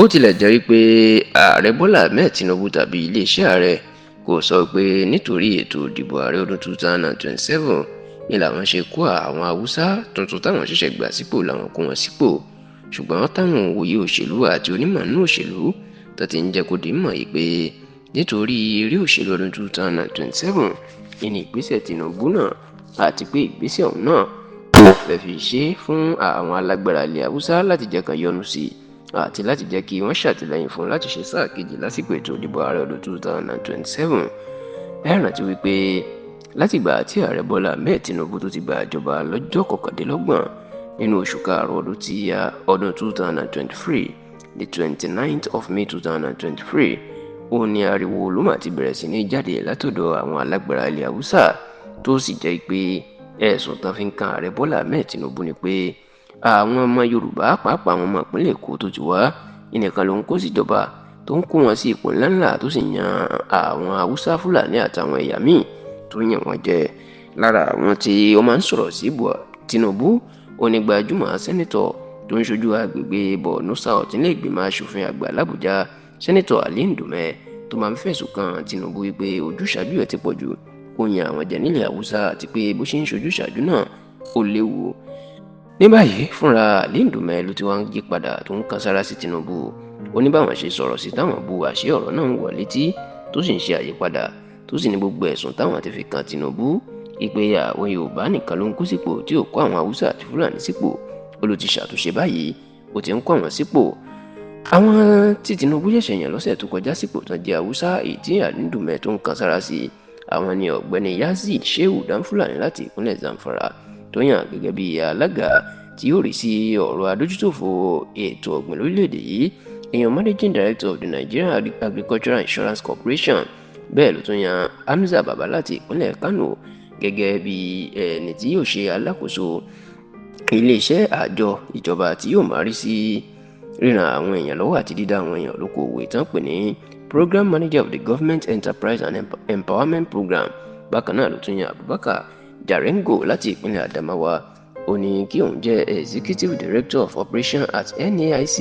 Bó tilẹ̀ jẹ́ wípé Ààrẹ Bọ́lá Ahmed Tinubu tàbí iléeṣẹ́ ààrẹ kò sọ pé nítorí ètò ìdìbò ààrẹ ọdún 2027 ni làwọn ṣe kó àwọn Haúsá tuntun táwọn ṣẹ̀ṣẹ̀ gbà sípò làwọn kó wọn sípò, ṣùgbọ́n táwọn òye òṣèlú àti onímọ̀ nínú òṣèlú tó ti ń jẹ́ kó di mọ̀ yìí pé nítorí eré òṣèlú ọdún 2027 ní ìgbésẹ̀ Tinubu náà, àti pé ìgbésẹ̀ ọ̀hún náà kò fẹ́ fi ṣe fún àwọn alágbára ilẹ̀ Haúsá láti jẹ́ kán yọ́nú sí i àti láti jẹ́ kí wọ́n ṣàtìlẹ́yìn fún láti ṣe sáà kejì lásìkò ètò ìdìbò ààrẹ ọdún 2027. Ẹ rántí wípé látìgbà tí Ààrẹ Bọ́lá Ahmed Tinubu tó ti gba ìjọba lọ́jọ́ 29 nínú oṣù karùn-ún ọdún tí ọdún 2023, the 29th of May 2023, ó ní ariwo ló mà ti bẹ̀rẹ̀ sí ní jáde látọ̀dọ̀ àwọn alágbára ilẹ̀ Haúsá, tó sì jẹ́ pé ẹ̀sùn tán fi ń kan Ààrẹ Bọ́lá Ahmed Tinubu ni pé àwọn ọmọ Yorùbá, pàápàá àwọn ọmọ ìpínlẹ̀ Èkó tó ti wá ìnìkan ló ń kó síjọba, tó ń kó wọn sí ipò ńláńlá, tó sì yan àwọn Haúsá, Fúlàní àtàwọn ẹ̀yà míì tó yàn wọ́n jẹ. Lára àwọn tí ó máa ń sọ̀rọ̀ sí Tinubu, onígbàjúmọ̀ sẹ́nitọ̀ tó ń ṣojú agbègbè Borno South nílé ìgbìmọ̀ asòfin àgbà l'Àbújá, Sẹ́nitọ̀ Ali Ndume, tó máa ń fẹ̀sùn kan Tinubu wípé ojúṣàájú ẹ̀ ti pọ̀ jù, ó yan àwọn jẹ nílẹ̀ Haúsá, àti pé bó ṣe ń ṣojúṣàájú náà ó léwu. Ní báyìí, fúnra Ali Ndume ló ti wá ń yí padà tó ń kan sára sí Tinubu. Ó ní báwọn ṣe sọ̀rọ̀ sí táwọn bu àṣé ọ̀rọ̀ náà ń wọ̀ létí, tó sì ń ṣe àyípadà, tó sì ní gbogbo ẹ̀sùn táwọn ti fi kan Tinubu ìpè àwọn Yorùbá nìkan ló ń kó sípò tí ò kó àwọn Haúsá àti Fúlàní sípò, ó ló ti ṣàtúnṣe báyìí, ó ti ń kó àwọn sípò. Àwọn tí Tinubu ṣẹ̀ṣẹ̀ yàn lọ́sẹ̀ tó kọjá sípò tán jẹ́ Haúsá, èyí tí Ali Ndume tó ń kan sára sí àwọn ni Ọ̀gbẹ́ni Yazid Shehu Danfulani láti ìpínlẹ̀ Zamfara, tó yàn gẹ́gẹ́ bí alága tí yóò rí sí ọ̀rọ̀ adójútòfò ètò ọ̀gbìn lórílẹ̀‐èdè yìí, èèyàn Managing Director of the Nigerian Agricultural Insurance Corporation. Bẹ́ẹ̀ ló tún yan Hamza Baba láti ìpínlẹ̀ Kano gẹ́gẹ́ bí ẹni tí yóò ṣe alákòóso iléeṣẹ́ àjọ ìjọba tí yóò máa rí sí ríran àwọn èèyàn lọ́wọ́ àti dídá àwọn èèyàn lókoòwò, ìtàn pè ní Program Manager of the Government Enterprise and Empowerment Program. Bákan náà ló tún yan Abubakar Jarengo láti ìpínlẹ̀ Adamawa, ó ní kí òun jẹ́ Executive Director of Operation at NAIC.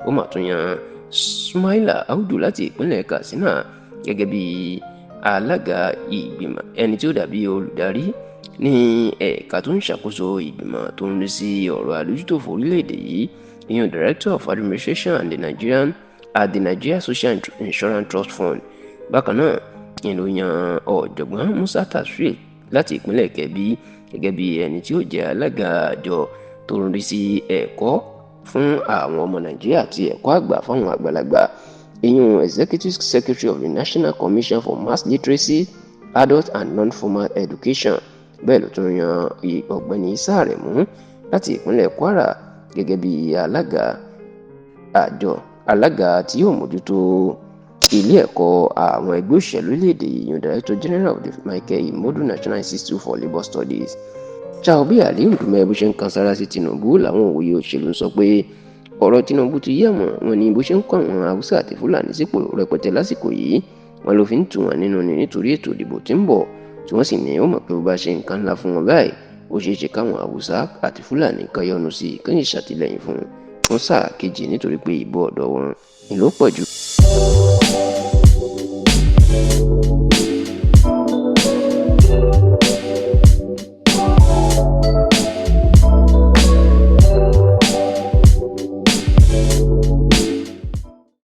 Ó mà tún yan Sumaila Audu láti ìpínlẹ̀ Katsina gẹ́gẹ́ bí alága ìgbìmọ̀, ẹni tí ó dàbí olùdarí ní ẹ̀ka tó ń ṣàkóso ìgbìmọ̀ tó ń rí sí ọ̀rọ̀ àdójútòfò orílẹ̀-èdè yìí, ìyẹn Director of Administration and the Nigerian at the Nigeria Social Insurance Trust Fund. Bákan náà ìlú yan ọ̀jọ̀gbọ́n Musa Tasir láti ìpínlẹ̀ Kebbi gẹ́gẹ́ bí ẹni tí ó jẹ́ alága àjọ tó ń rí sí ẹ̀kọ́ fún àwọn ọmọ Nàìjíríà àti ẹ̀kọ́ àgbà fáwọn àgbàlagbà, ìyún Executive Secretary of the National Commission for Mass Literacy, Adult and Non-Formal Education. Bẹ́ẹ̀ ló tún yan ọ̀gbẹ́ni Isa Aremu láti ìpínlẹ̀ Kwara gẹ́gẹ́ bí alága àjọ alága tí yóò mójútó ilé ẹ̀kọ́ àwọn ẹgbẹ́ òṣèlú orílẹ̀-èdè yìí, Director General of the Michael Imoudu National Institute for Labour Studies. Ṣá bí Ali Ndume bó ṣe ń kan sára sí Tinubu làwọn òye òṣèlú sọ pé ọ̀rọ̀ Tinubu ti yé àwọn. Wọn ní bó ṣe ń kó àwọn Haúsá àti Fúlàní sípò rẹpẹtẹ lásìkò yìí, wọn ló fi ń tù wọn nínú ni nítorí ètò ìdìbò tí ń bọ̀, tí wọ́n sì ní ó mọ̀ pé bó bá ṣe nǹkan ńlá fún wọn báyìí, ó ṣeé ṣe káwọn Haúsá àti Fúlàní kan yọ́nú sí i, kán sì ṣàtìlẹ́yìn fún un fún sáà kejì, nítorí pé ìbò ọ̀dọ̀ wọn ni ló pọ̀ jù.